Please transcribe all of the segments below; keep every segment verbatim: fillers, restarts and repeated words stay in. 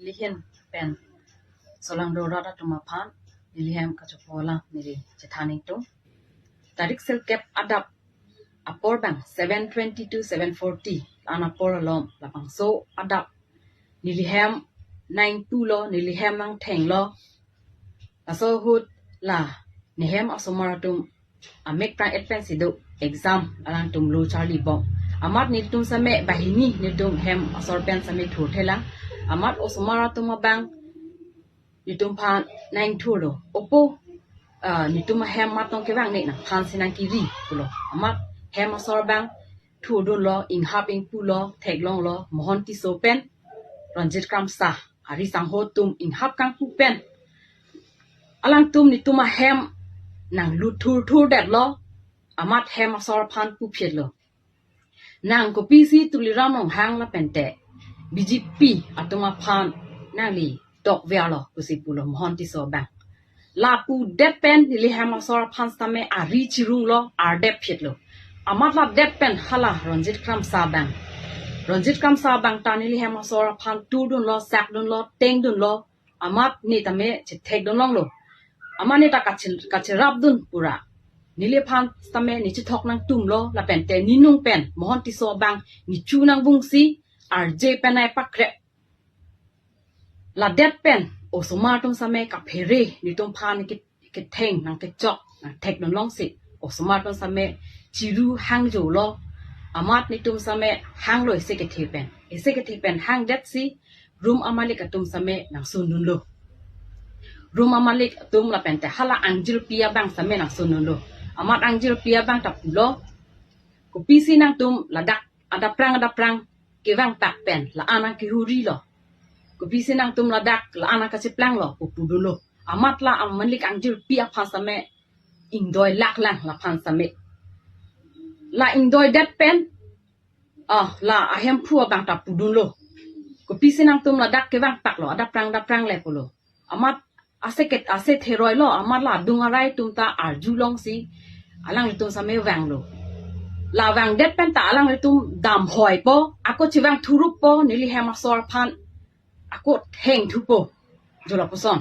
Neli ahin pen solangdo rat atum aphan neli hem kachopo alam neli chethan ingtung. Tarik sirkep adap apor abang seven twenty to seven forty la-an apor alom labangso adap neli hem nangpulo, neli hem nangthenglo. Laso ahut la nehem asomar atum amek prang-et pensi do exam, alangtum lo charlibom. Amat netum same banghini netum hem asor pen same thurthelang. Amat osomar atum abang netum aphan nangthurlo. Opo, ah, netum ahem mat tong kevang ne nangphan si nangkiri pulo. Amat hem asor abang thurdunlo, inghap ingpulo, theklonglo, Mohon Tisso pen Ronjit Kramsa ari sangho atum inghap kangpu pen alangtum netum ahem nanglut thurthurdetlo. Amat hem asor aphan puphitlo, nang kopisi Tuliram Ronghang lapente B J P atum aphan nangli dokverlo pusi pulo Mohon Tisso abang. La pudet pen neli hem asor aphan same ari chirunglo, ardep phitlo. Amat ladet pen hala Ronjit Kramsa abang, Ronjit Kramsa abang ta neli hem asor aphan thurdunlo, sakdunlo, tengdunlo. Amat ne tame chethekdunlonglo. Amat ne ta kachir-, kachirapdun pura. Neliphan same ne chethok nangtumlo lapente ne nung pen Mohon Tisso abang ne chu nangbungsi arje pen ai pakrep. Ladet pen osomar atum same kaphere netum aphan ke-, ketheng nangkechok nangthekdunlongsi osomar atum same chiru hangjolo. Amat netum same hanglo isi kethe pen. Isi kethe pen hangdetsi room amalik atum same nangsundunlo. Room amalik atum lapente hala angjirpi abang same nangsundunlo. Amat angjirpi abang ta pulo, kopisi nangtum ladak adapprang adapprang kevang tak pen la-an nangkehurilo. Kopisi nangtum ladak la-an nangkacheplanglo pu pudunlo. Amat la amalik angjirpi aphan same ingdoi laklang laphan same. La ingdoidet pen, ah, la ahemphu abang ta pudunlo, kopisi nangtum ladak kevang taklo, adapprang adapprang le pulo. Amat ase ket ase theroilo, amat la adung arai atum ta arjulongsi alanglitum same vanglo. La vangdet pen ta alanglitum damhoipo, ako chevang thuruppo, neli hem asor aphan ako thengthupo, jo lapuson.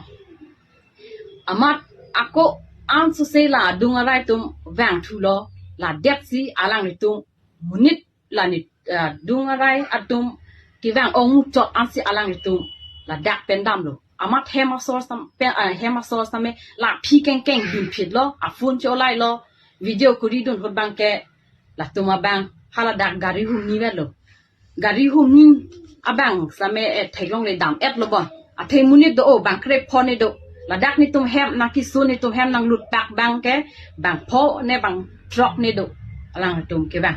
Amat ako ansose la adung arai atum vangthulo, ladetsi alanglitum monit la ne, ah, adung arai atum kevang ongmuchot ansi alanglitum ladak pen damlo. Amat hem asor sam-, pen, ah, hem asor same la aphi kengkeng dunphitlo, aphone cholailo, video kuridun ahut abangke latum abang haladak gari humni vetlo. Gari humni abang same, eh, theklongle dam-etlo bon. Athe monit do-o, bang krepho ne do. Ladak netum hem nangkisun, netum hem nanglut pak abangke bangpho ne bangthrok ne do, alangtum kevang.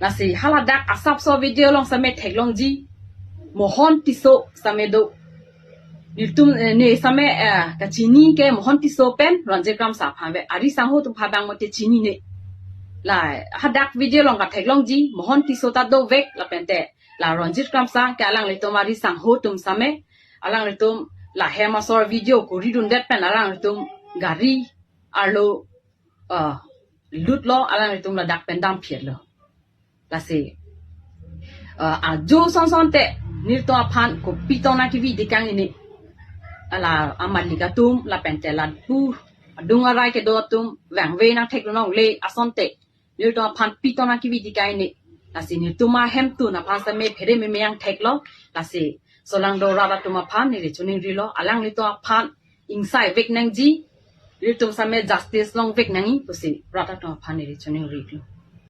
Lasi haladak asapso video along same theklongji Mohon Tisso same do. Netum, eh, ne same, eh, kachini ke Mohon Tisso pen Ronjit Kramsa aphan ve. Ari sangho atum aphan abang mate chinine. La hadak video along katheklongji Mohon Tisso ta dovek lapente la Ronjit Kramsa ke alanglitum ari sangho atum same, alanglitum la hem asor video kuridundet pen alanglitum gari arlo, ah, lutlo, alanglitum ladak pen damphitlo. Lasi, ah, ajo son sonte nelitum aphan kopi tong nangkevi tekang ini. Ala amalik atum lapente lapu adung arai kedo atum vangve nangtheklongle asonte nelitum aphan pi tong nangkevi tekang ini. Lasi nelitum ahemtun aphan same phere meme nangtheklo. Lasi solangdo rat atum aphan neli choningrilo, alanglitum aphan ingsai vek nangji, nelitum same justice longvek nangji pusi rat atum aphan neli choningrilo.